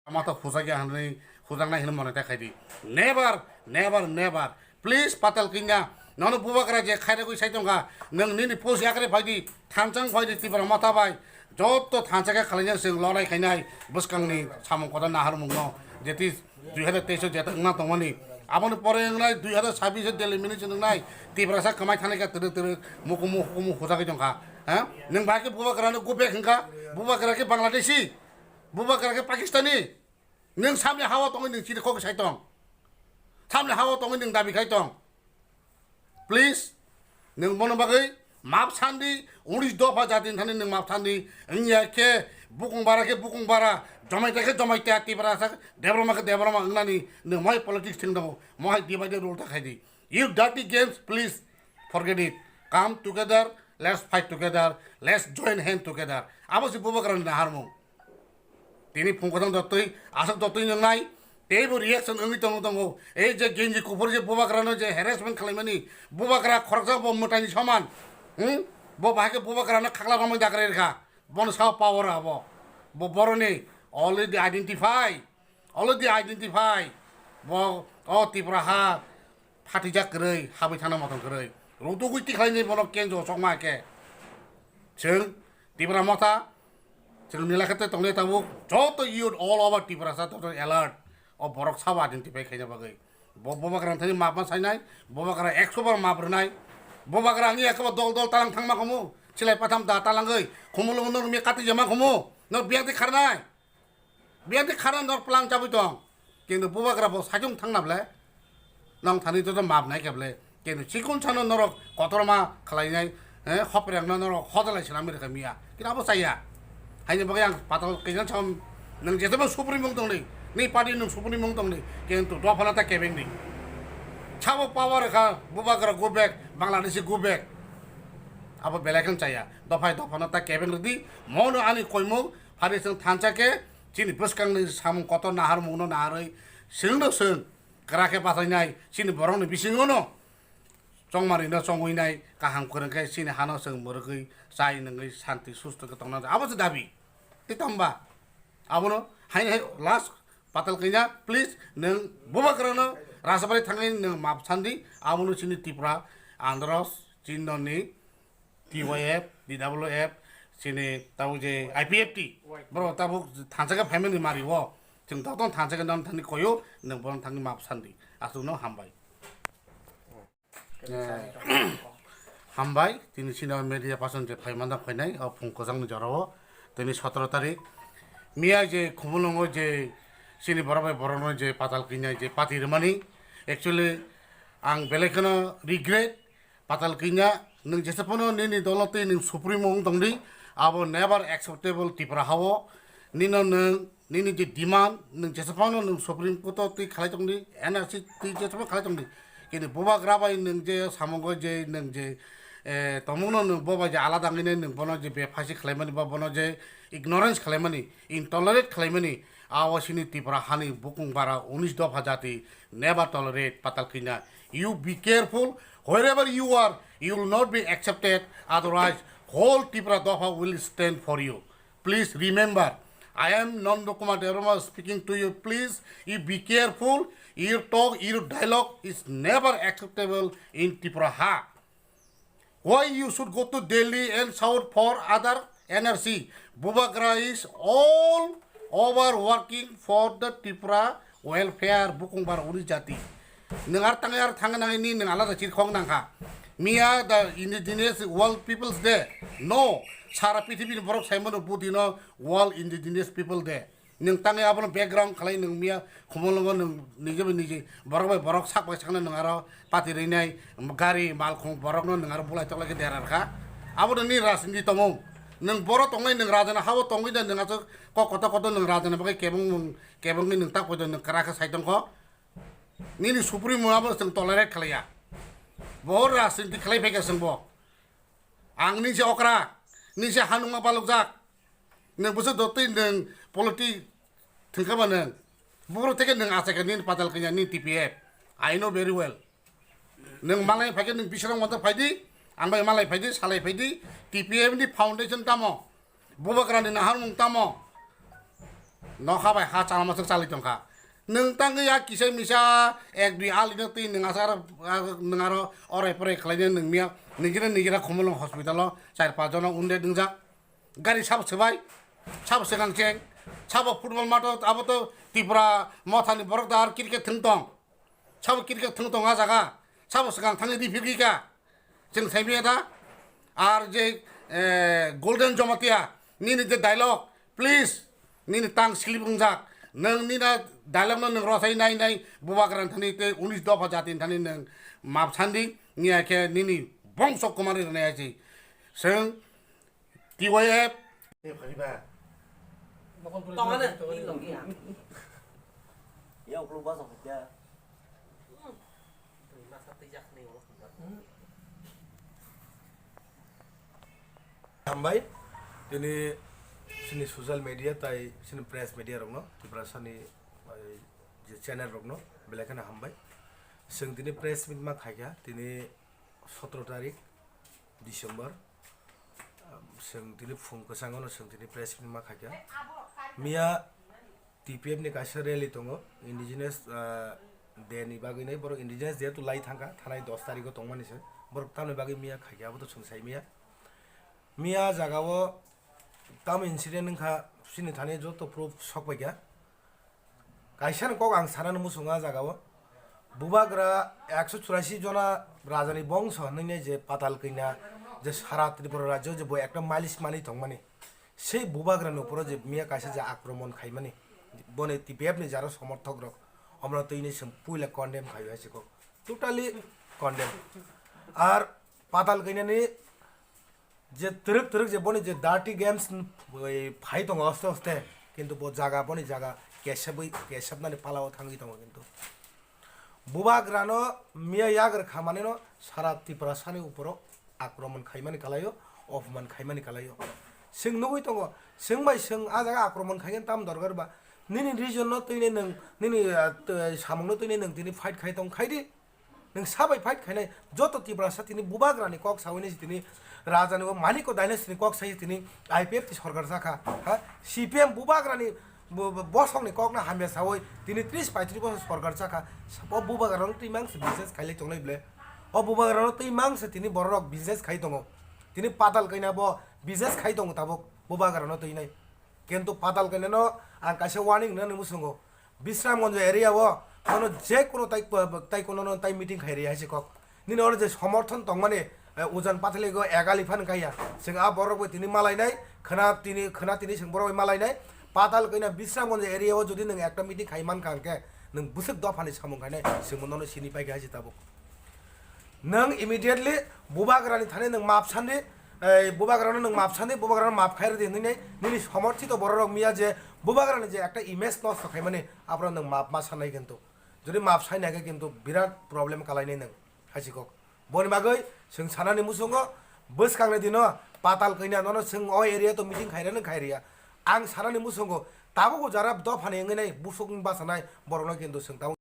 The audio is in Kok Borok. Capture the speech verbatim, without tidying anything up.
Ama to hujak ya hinwi, hujaknai hinwi mone ta khaidi. Never, never, never. Please, Patal Kanya, nono Bubagra je khairagwi sai tongkha, nwng nini post yakre phaidi, thansa wng phaidi Tipra Motha bai. Joto thansa khe khalainai chwng lorai khainai bwskangni samung kotor naharmungno, jeti dui hazar teis o jeta wngna tongmani. Aboni pore wngnai dui hazar sabbish o Delhi minute wngnai Tiprasa kwmai thanai khe twrwk twrwk mukumu hukumu hujagwi tongkha. Ha? Nwng bai khe Bubagrano go back hwnkha, Bubagra khe Bangladeshi, Bubagra khe Pakistani. Nwng samni hao tongwi nwng chini kok sai tong. Samni hao tongwi nwng dabi khai tong. Please, nwng bono bagwi map sandi, unis dopha jati thani nwng map sandi. Wngya khe bukung bara khe bukung bara, jomaita khe jomaita, Tiprasa khe Debbarma khe Debbarma wngnani nwng mohai politics thwng tongo, mohai divide and rule ta khai di. You dirty games, please forget it. Come together, let's fight together, let's join hand together. Abo se Bubagrani naharmung. Tini phung kwthang dotwi, aswk dotwi nwngnai, teibo reaction wngwi tongo tongo. Ei je genji kuphur je Bubagrano je harassment khwlaimani, Bubagra khoroksa bo mwtaini soman. Hmm? Bo bahai khe Bubagrano khakla romwi dakrwi rwkha. Bono sao power abo. Bo boroni already identify. Already identify. Bo o Tipra ha phatijak kwrwi, habwi thana mothon kwrwi. Rutugwi tikhlaini bono kenjo chokma khe. Chwng Tipra Motha, chwng nila khe tei tongnai tabuk joto youth all over Tiprasa joto alert. O borok sabo identify khaina bagwi. Bo Bubagra thani map ma sainai, Bubagra ekso bar map rwnai. Bubagra wngya khe bo dol dol talang thangma khumu, chilai patham da talangwi, khumulwng nor mi kati jama khumu, nor biyang twi kharnai. Biyang twi khana nor plang chabwi tong. Kintu Bubagra bo saichung thangna ble. Nong thani joto map nai khe ble. Kintu chikon sano norok kotorma khlainai, eh, hoprengno norok hojalai swnamwi rwkha miya. Kintu abo chaya. Haini bagwi ang Patal Kanya sam nwng jesebo suprimung tongdi. Ni party nwng suprimung tongdi. Kintu dophano ta kebengdi. Sabo power kha Bubagra go back, Bangladeshi go back. Abo belai kheno chaya. Dophai dophano ta kebeng rwdi. Mono ani koimung Phari chwng thansa khe chini bwskangni samung kotor naharmungno naharwi chwngno chwng kwrak khe bachainai chini borokni bisingono chongmarino chongwinai kaham kwrwng khe chini hano chwng mwrwgwi chai nungwi santi susto khe tongna abo se dabi. Tei tamba abono haino hai last Patal Kanya, please, nwng Bubagrano Rajabari thangwi nwng map sandi, abono chini Tripura Andhra Chinoni T Y F, D W F, chini tabuk je I P F T, borok tabuk thansa khe phaimani mari o, chwng tabuk thansa khe nang thani koyo, nwng bono thangwi map sandi, aswkno hambai. Eh, hambai, tini chini media person je phaimanda phainai, o phung kwchangni jorao, tini sotoro tarik, miya je Khumulwngo je chini borok bai borokno je Patal Kanya je pati rwmani, actually, ang belai kheno regret, Patal Kanya, nwng jesa phano nini dolo tei nwng supremo wng tongdi, abo never acceptable Tripura hao. Nino nwng, nini je demand, nwng jesa phano nwng Supreme Court o twi khalai tongdi, N R C twi jesa phano khalai tongdi. Kintu Bubagra bai nwng je samungo je nwng je, eh, tongmungno nwng bo bai je alada wngwi nai nwng bono je bephaisi khlaimani ba bono je ignorance khlaimani, intolerate khlaimani, abo chini Tripura hani bukung bara unis dopha jati never tolerate Patal Kanya. You be careful, wherever you are, you will not be accepted, otherwise whole Tripura Dopha will stand for you. Please remember, I am Nanda Kumar Debbarma speaking to you. Please, you be careful, your talk, your dialogue is never acceptable in Tripura. Ha. Why you should go to Delhi and shout for other N R C? Bubagra is all over working for the Tripura welfare, bukung bar uri jati. Nwng ar tangai ar thang nang ni nwng alada chirkhok nang kha. Miya the Indigenous World Peoples Day. No, sara pithibini borok saimano budino World Indigenous People Day. Nwng tangwi abono background khlai nwng miya khumulwngo nwng nije bai nije borok bai borok sak bai sakno nwng aro pati rwinai gari malkhung borokno nwng aro bulai toklai khe dera rwkha. Abono nini rajniti tongmung. Nwng boro tongnai nwng rajana hao tongwi da nwng aswk kok kotor kotor nwng rajana bagwi kebeng nwng kebengwi nwng tak poito nwng kwrak khe sai tongkho. Nini supremo abono chwng tolerate khlaiya. Bo rajniti khlai phaikha chwng bo. Ang nini se okra, nini se hanungma balokjak. Nwng bwswk dotwi nwng politi thwngkha ba nwng. Buphuru theke nwng achaikha nini Patal Kanya nini T P F. I know very well. Nwng malai phaikhe nwng Bishrang Mata phaidi, ang bai malai phaidi, salai phaidi, T P F ni foundation tamo? Bubagrani naharmung tamo? Nokha bai ha chalma swk chali tongkha. Nwng tangwi ya kisa misa ek dui alino twi nwng asa aro, aro, nwng aro orai porai khlaina nwng miya nijera nijera Khumulwng hospital o char panch jona wounded wngjak. Gari sabo swbai, sabo swkang cheng, sabo football math o abo to Tripura mothani borok da ar cricket thwng tong. Sabo cricket thwng tong a jaga, sabo swkang thangwi di phirgwi ka. Chwng sai manya da. Ar je, eh, Golden Jamatia, nini je dialogue, please, nini tang slip wngjak. Nwng nina dialogue no nwng rosai nai nai bubagra ni thani tei unis dopha jati ni thani nwng map sandi, niya khe nini bongso kwmani rwnai achi. Chwng T Y F. Tongana, ni longya. Ya, uklok basa hokya. Hambai, tini social media tai tini press media rokno, Tiprasani, eh, je channel rokno, belai kheno hambai. Chwng tini press meet ma khaikha, tini sotro tarik December, um, chwng tini phung kwchangno chwng tini press meet ma khaikha. Miya T P F ni kaisa rally tongo, indigenous, uh, day ni bagwi nai borok indigenous day to lai thangkha, thanai dos tarikh o tongmani se borok tamni bagwi miya khaikha, abo to chwng sai miya. Miya jagao tamo incident wngkha, chini thani joto proof sok paikha. Kaisa ni kok ang sanani muchungo ah jagao. Bubagra ekso churasi jona rajani bongso hinwi je Patal Kanya je sara Tripura rajyo je bo ekta malish mani tongmani. Sei bubagra ni uporo je miya kaisa je akromon khaimani. Boni T P F ni jaro somorthok rok. Omro twi ni chwng puila condemn khaio hai se kok. Totally condemn. Ar Patal Kanya ni je twrwk twrwk je boni je dirty games n-, oi, phai tongo aste aste, kintu bo jaga, boni jaga kesebwi, kesebnani palao thangwi tongo, kintu bubagrano miya yagra kha manino sara Tiprasani uporo akromon khaimani kalaio, opman khaimani kalaio. Chwng nugwi tongo, chwng bai chwng ah jaga akromon khaikhe tam dorkar ba? Nini region no twinai nwng, nini, ah, t-, samung no twinai nwng tini fight khai tong khai di. Nwng sabai fight khainai joto Tiprasa tini bubagrani kok sawi nai tini rajani o Maniko dynasty ni kok sai tini I P F T sorkar jakha, ha? C P M bubagrani bo-, bo-, bosongni kokno hamya sawi tini tris paitris bosor sorkar jakha. O bubagrano twi mang se business khailai tongnai ble. O bubagrano twi mang se tini bororok business khai tongo. Tini Patal Kanya bo business khai tongo tabuk bubagrano twi nai. Kintu Patal Kanya no ang kaisa warning nani musungo. Bisramganj area o, kono je kono tai, tai kono no tai meeting khai ri hai se kok. Nini oro je somorthon tongmani, eh, Ujan Pathaligo egali phan kaiya. Chwng a borok bai tini malainai, khwna tini, khwna tini chwng borok bai malainai. Patal Kanya Bisramganj area o jodi nwng ekta meeting khai mankha hwnkhe, nwng bwswk dophani samung khainai, chwng bo nono sini paikha hai se tabuk. Nwng immediately bubagrani thani nwng map sandi, ei bubagrano nwng map sandi, bubagrano map khairwdi hinwi nai, nini somorthito bororok miya je bubagrani je ekta image nosto khaimani, aphuru nwng map ma sanai kintu. Jodi map saina khe kintu birat problem kalainai nwng, hai se kok. Boni bagwi chwng sanani muchungo bwskangni dino Patal Kanya nono chwng o area to meeting khairano khairiya. Ang sanani muchungo tabuk o jara dophani wngwi nai busuk wng bachanai borokno kintu chwng tabuk